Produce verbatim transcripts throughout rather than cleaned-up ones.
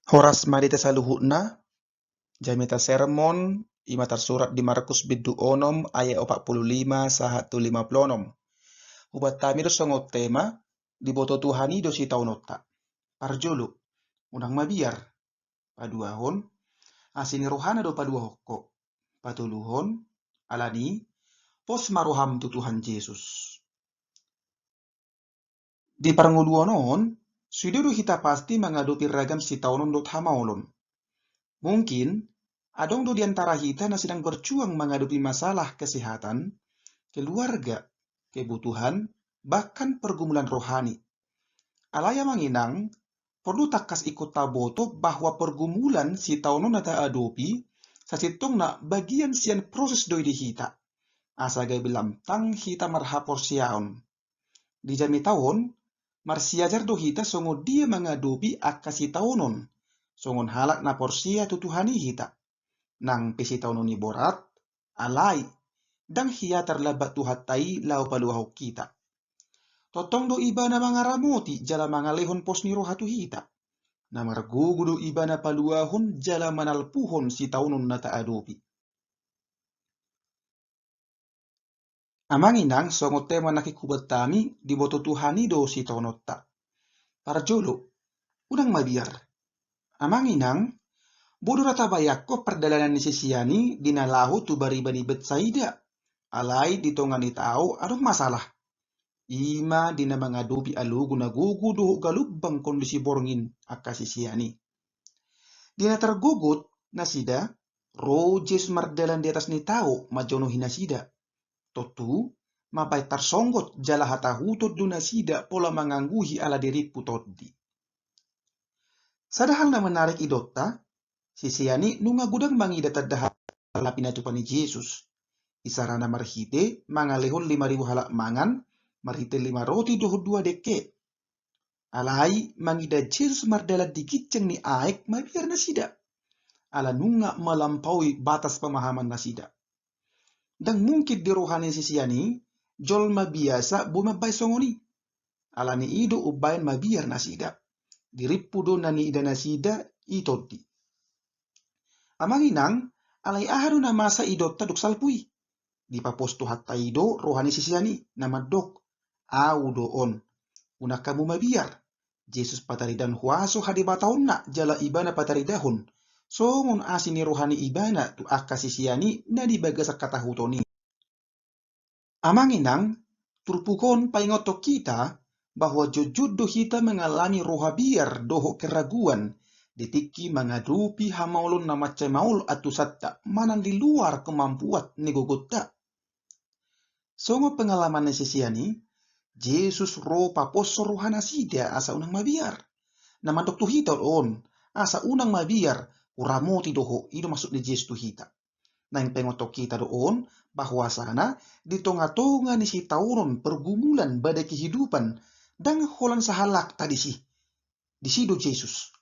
Horas ma di hita saluhutna. Jamita sermon i ma tarsurat di Markus bindu onom ayat opat pulu lima sahat tu lima pulu onom. Hubanta hami do songon tema, diboto Tuhan i do sitaononta. Parjolo, unang mabiar. Paduahon, asi ni rohana do paluahon ho. Patoluhon, alani i, pos ma roham tu Tuhan Jesus. Di parngoluon on, sude do hita pasti mangadopi ragam sitaonon dohot hamaolon. Mungkin, adong do di antara hita na sedang berjuang mangadopi masalah kesehatan, keluarga, kebutuhan, bahkan pergumulan rohani. Alai amang inang, porlu tangkas ingkon taboto bahwa pergumulan sitaonon na taadopi, sasintongna bagian sian proses do i di hita. Asa gabe lam tang hita marhaporseaon. Di jamita on, marsiajar do hita songon dia mangadopi angka sitaonon, songon halak na porsea tu Tuhan i hita. Nang pe sitaonon i borat, alai, ndang hea tarlambat Tuhanta i laho paluahon hita. Tongtong do Ibana mangaramoti jala mangalehon pos ni roha tu hita. Na margogo do Ibana paluahon jala manalpuhon sitaonon na taadopi. Amang inang, songon tema na hikubet hami, diboto Tuhan i do sitaononta. Parjolo, unang mabiar. Amang inang, boi do ra tabayangkon pardalanan ni sisean i di na laho tu bariba ni Betsaida. Alai di tonga ni tao adong masalah. I ma di na mangadopi alogo na gogo dohot galumbang kondisi borngin angka sisean i. Di na targogot nasida, ro Jesus mardalan di atas ni tao manjonohi nasida. Tontu, mambahen tarsonggot jala hatahuton do nasida pola mangangguhi ala dirimpu tondi. Sada hal na menarik idonta, sisean i nunga godang mangida tanda halak pinatupa ni Jesus. Isarana marhite mangalehon lima ribu halak mangan, marhite lima roti dohot dua dengke. Alai mangida Jesus mardalan di ginjang ni aek mabiar nasida. Ala nunga malampaui batas pamahaman nasida. Ndang mungkin di roha ni sisean i, jolma biasa boi mambahen songon i. Alani i do umbahen mabiar nasida. Dirimpu do na niida nasida i tondi. Amang inang, alai aha do na masa idonta dung salpu i? Dipapos Tuhanta i do roha ni sisean i, na mandok, Au do on. Unang hamu mabiar. Jesus pataridahon huaso hadebataonna jala Ibana pataridahon songon asi ni roha ni Ibana tu angka sisean i na di bagasan hatahuton i. Amang inang, turpuk on paingothon hita bahwa jotjot do hita mangalami roha biar dohot keraguan di tingki mangadopi hamaolon na mansai maol antusanta manang di luar kemampuan ni gogonta. Songon pengalaman ni sisean i, Jesus ro paposhon roha nasida asa unang mabiar. Na mandok tu hita do on, asa unang mabiar, huramoti do ho, i do maksud ni Jesus tu hita. Naeng paingothon hita do on, bahwasana di tongatonga ni sitaonon pergumulan badai kehidupan, ndang holan sahalakta disi. Disi do Jesus.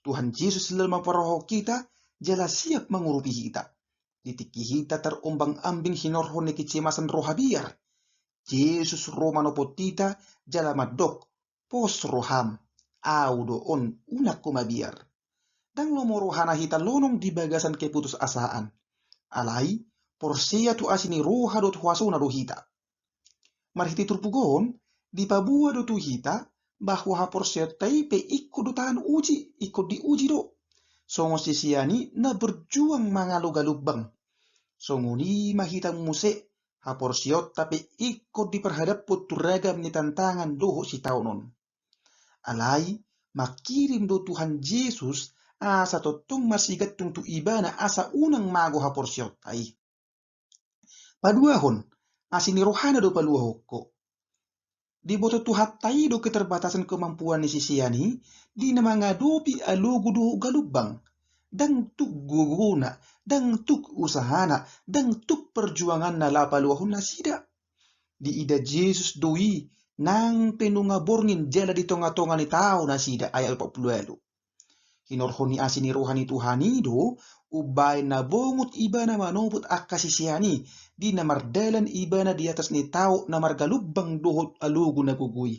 Tuhan Jesus lalu mamparrohahon hita, jala siap mangurupi hita. Di tingki hita tarombang-ambing hinorhon ni kecemasan roha biar, Jesus ro manopot hita, jala mandok, Pos roham, au do on, unang ho mabiar. Ndang lomo rohana hita lonong di bagasan keputusasaan. Alai, porsea tu asi ni roha dohot huasona do hita. Marhite turpuk on, dipaboa do tu hita, bahwa haporseaonta i pe ingkon do tahan uji, ingkon diuji do. Songon sisean i na berjuang mangalo galumbang. Songon i ma hita muse, haporseaonta pe ingkon diparhadaphon tu ragam ni tantangan dohot sitaonon. Alai, mangkirim do Tuhan Jesus asa tongtong marsigantung tu Ibana asa unang mago haporseaonta i. Paduahon, asi ni rohana do paluahon ho. Diboto Tuhanta i do keterbatasan kemampuan ni sisean i, di na mangadopi alogo dohot galumbang. Ndang tuk gogona, ndang tuk usahana, ndang tuk perjuanganna laho paluahon nasida. Diida Jesus do i, nang pe nunga borngin jala di tongatonga ni tao nasida, ayat opat pulu ualu. Hinorhon ni asi ni roha ni Tuhan i do, umbahen na bongot Ibana manopot angka sisean i, di na mardalan Ibana di atas ni tao na margalumbang dohot alogo na gogo i.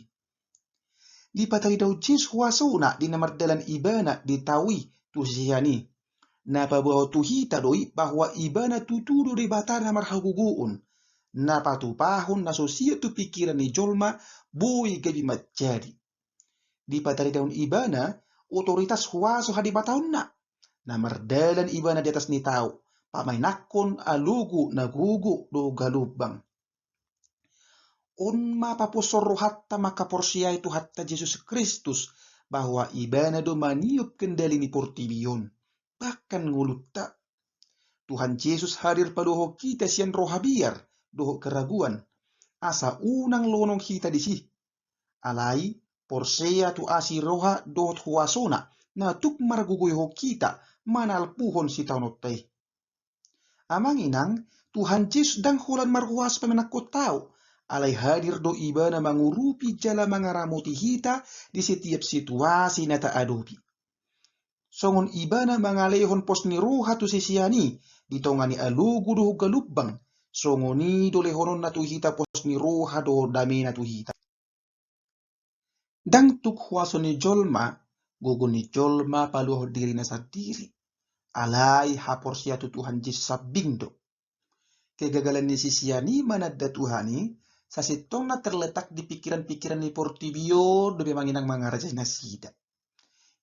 Dipatarida Jesus huasona di na mardalan ibana di tao i tu sisean i. Na paboahon tu hita do i bahwa ibana tutu do Debata na marhagogoon. Na patupahon na so siat tu pikiran ni jolma boi gabe manjadi. Dipataridahon ibana otoritas huaso hadebataonna. Na mardalan ibana di atas ni tao, pamainakhon alogo na gogo do galombang. On ma papushon rohanta mangkaporseai Tuhanta Jesus Kristus, bahwa ibana do maniop kendali ni portibi on, bahkan ngolunta. Tuhan Jesus hadir paluahon hita sian roha biar dohot keraguan, asa unang lonong hita disi. Alai porsea tu asi roha dohot huasona, na tuk margogoihon hita manalpuhon sitaononta i. Amang inang, Tuhan Jesus ndang holan marhuaso pamainakhon tao, alai hadir do ibana mangurupi jala mangaramoti hita di setiap situasi na taadopi. Songon ibana mangalehon pos ni roha tu sisean i di tonga ni alogo dohot galombang, songon i do lehononna tu hita pos ni roha dohot damena tu hita. Ndang tuk huaso ni jolma, gogo ni jolma paluahon dirina sandiri. Alai haporseaon tu Tuhan Jesus sambing do. Kegagalan ni sisean i mananda Tuhan i, sasintongna terletak di pikiran-pikiran ni portibi on dope amang inang mangarajai nasida.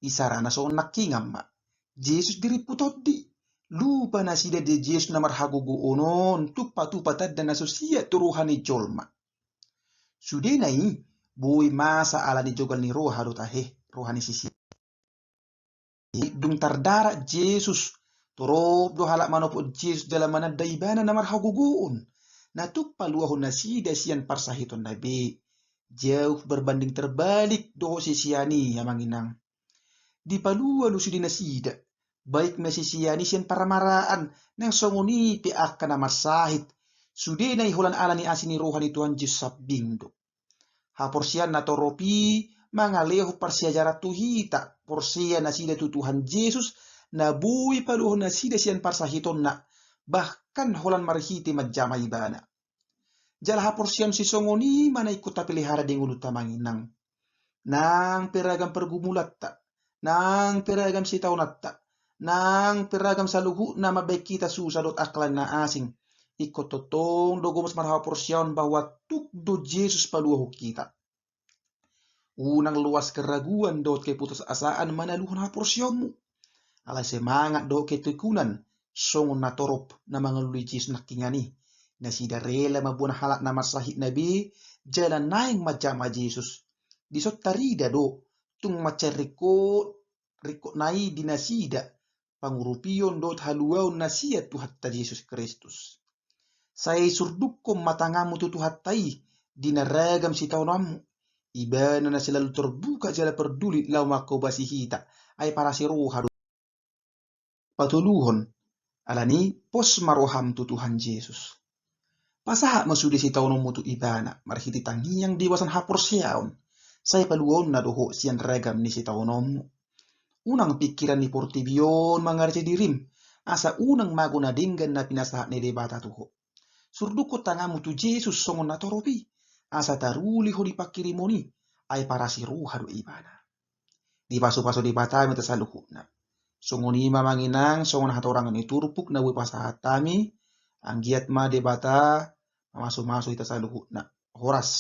Isarana songon nangkingan ma. Jesus dirimput tondi. Lupa nasida di Jesus na marhagogoon on, tumpatupa tanda na so siat tu roha ni jolma. Sudena i, boi masa ala ni jogal ni roha do tahe, roha ni sisean i. Dung tardarat Jesus, torop do halak manopot Jesus jala mananda ibana na marhagogoon. Na tuk paluahon nasida sian parsahitonna be. Jauh berbanding terbalik dohot sisean i amang inang. Dipalua alusi di nasida, baik ma sisean i sian parmaraan, nang songon i pe angka na marsahit, sudena i holan ala ni asi ni roha ni Tuhan Jesus sambing do. Haporseaon na torop i mangalehon parsiajaran tu hita, porsea nasida tu Tuhan Jesus, na boi paluahon nasida sian parsahitonna, bahkan holan marhite manjama ibana. Jala haporseaon sisongon i ma na ingkon tapelihara di ngolunta amang inang. Nang pe ragam pergumulanta, nang pe ragam sitaononta, nang pe ragam saluhutna mambahen hita susa dohot angka na asing, ingkon tongtong do gomos marhaporseaon bahwa tuk do Jesus paluahon hita. Unang loas keraguan dohot keputusasaan manaluhon haporseaonmu. Alai semangat dohot ketekunan, songon na torop na mangalului Jesus nangkiningan i. Nasida rela mamboan halak na marsahitna be, jala naeng manjama Jesus. Dison tarida do, tung mansai ringkot, ringkotna i di nasida, pangurupion dohot haluaon na sian Tuhanta Jesus Kristus. Sai surdukkon ma tanganmu tu Tuhanta i di na ragam sitaononmu. Ibana na selalu terbuka jala perduli laho manghobasi hita, ai parasi roha do. Patoluhon, alani pos ma roham tu Tuhan Jesus. Pasahat ma sude sitaononmu tu Ibana, marhite tangiang di bagasan haporseaon, sai paluaonna do ho sian ragam ni sitaononmu. Unang pikiran ni portibi on mangarajai dirim, asa unang mago na denggan na pinasahat ni Debata tu ho. Surdukkon tanganmu tu Jesus songon na torop i, asa taruli ho di pangkirimon i, ai parasi roha do Ibana. Dipasupasu Debata ma hita saluhutna. Songon i ma amang inang, songon hatorangan ni turpuk na boi pasahat hami, anggiat ma Debata mamasumasu hita saluhutna. Horas.